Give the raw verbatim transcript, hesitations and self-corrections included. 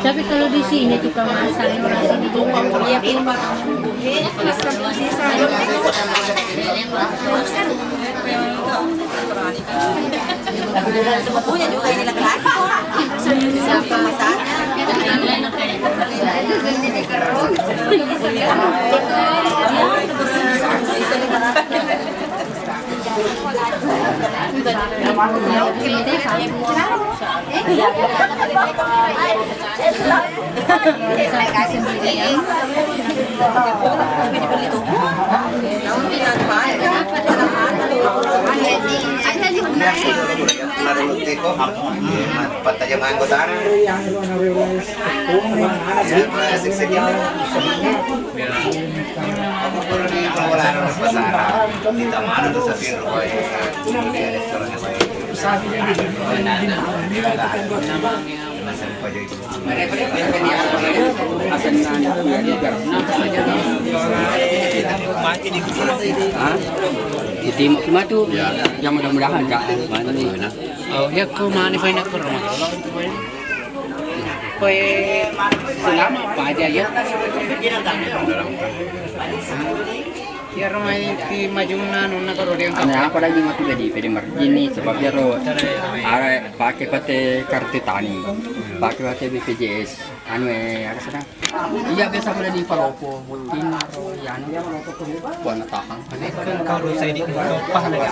Tapi kalau di sini tukang masak, orang sini juga. Iya, Pak. Sebetulnya juga ini laki-laki kok. Siapa masaknya? Pattajang anggotana. Siapa sih? Aku pernah di Maulana Pasar. Kita mana tuh, Sapir? Hah? Di timur matu. Ya. Ya, mudah-mudahan, Kak. Mana nih? Oh, ya, kau mana fine aku rumah? Kue selama apa aja ya? Iya, rumah di majunna nonna karo dia. Ane apa lagi matu jadi pede margini sebab iyaro are pake pate kartu tani. Pake pate B P J S. Anu, eh, apa sana? Iya, biasa pada di palopo, butin, atau ya, anu, warna tahang. Ini kan kalau saya di paham ya.